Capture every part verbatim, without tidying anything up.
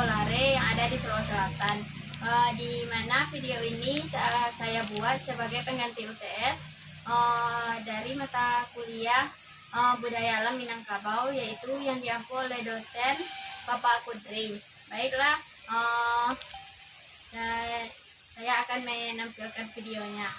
Lare yang ada di Sulawesi Selatan. Eh, di mana video ini sa-, saya buat sebagai pengganti U T S, eh, dari mata kuliah, eh, Budaya Alam Minangkabau, yaitu yang diampu oleh dosen Bapak Kudri. Baiklah, eh, sa-, saya akan menampilkan videonya.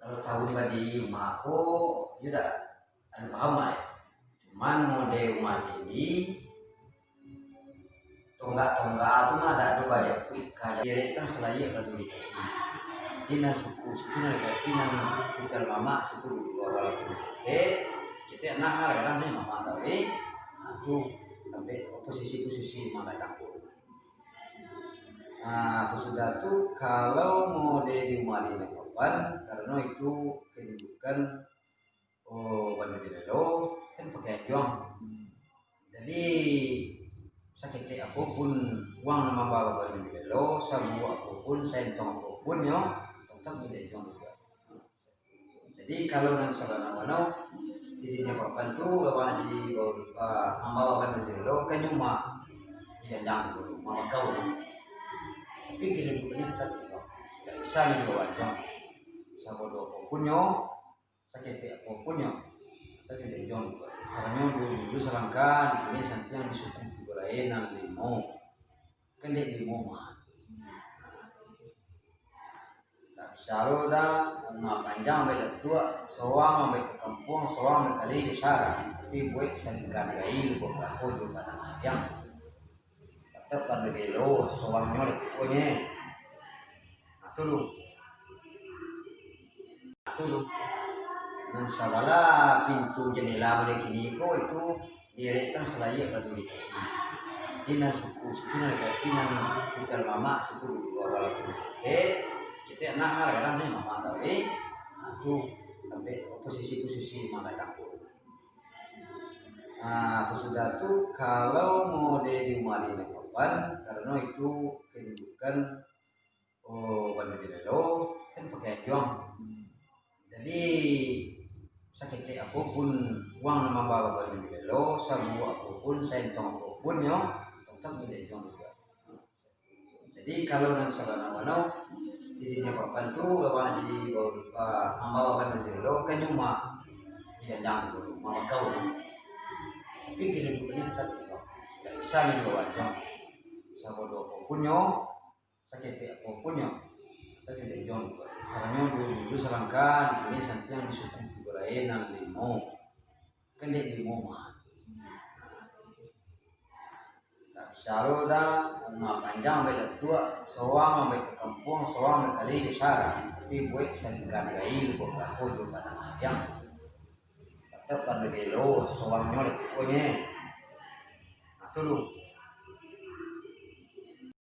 Kalau tahu ni badi rumah ko, yo dak ado paham lah, yo. Cuman model rumah tinggi, tonggak-tonggak tu mah dak ado bajapuik ka, direk kan salaiak ka dulu. Jadi nan suku situ nan kaki nan tinggal mamak situ dulu awal tu. Eh, kito anak lah kadang ni mamak tau, eh. Nah, tu sampai posisi-posisi mamak dapur. Nah, sasudah tu, kalau mode di rumah di Mekopan, karano itu kedudukan, oh, Banda Jolilo, kan pakai anjuang. Jadi, saketek apo pun uang nan mambawa Banda Jolilo, saburuak apo pun, saentong apo pun, yo, tetap di anjuang juga. Jadi, kalau nan sabana-bana, di dunia papan tu, lawan Haji Baul, ah, mambawakan diri lo ka nyuma, dijanjang dulu, mamakau. Tapi kedudukannya tetap di bawah. Tidak bisa dibawa anjang. Sabodoh apo pun nyo, saketek apo pun nyo, tetap di anjang juga. Karena dulu, dulu salangkah, di dunia santiang di suku tu lain nan limo. Kan dek limo mah. Ndak bisa lo dah, rumah panjang ambiak datuak, sorang ambiak ka kampuang, sorang ambiak kali jo sarang. Tapi buek salingka nagari, buek barapo jo tanah panjang. Tatap lah bagelo, sorangnyo lah pokoknyo. Nah, tu lu. Nah, tu lu. Nan sabalah pintu jandela model kini ko, itu diarekkan salaiak batu itu. Jadi, nan suku situ, nan kaki, nan tinggal mamak situ dulu awal tu. Eh, kito anak lah, kadang ni mamak tau, eh. Nah, tu sampai posisi-posisi mamak dapur. Nah, sasudah tu, kalau mode di rumah di Mekopan, karano itu kedudukan, Lo kan pakai anjuang. Jadi saketek apo pun uang nan mambawa badan di lo, saburuak apo pun, saentong apo pun nyo, tetap jadi anjuang juga. Jadi kalau nan sabana-bana di dunia papan tu, lawan jadi bawa, ah, mambawa badan di lo kan cuma di janjang tu, mamakau tu. Tapi kehidupannya tetap di lo. Tidak bisa nyo dibawa anjuang. Sabodoh apo pun nyo, saketek apo pun nyo, tapi dek John, karano dulu, dulu salangkah di kini sampiang di suku tigo lain nan limo. Kan dek limo mah. Tak bisa lo dah, rumah panjang baik datuak, sorang baik ka kampuang, sorang baik kali jo sarang. Tapi buek salingka nagari, buek balaku jo tanah panjang. Tetap kan dek lo, sorang nyo dek pokoknyo. Nah, tu lu.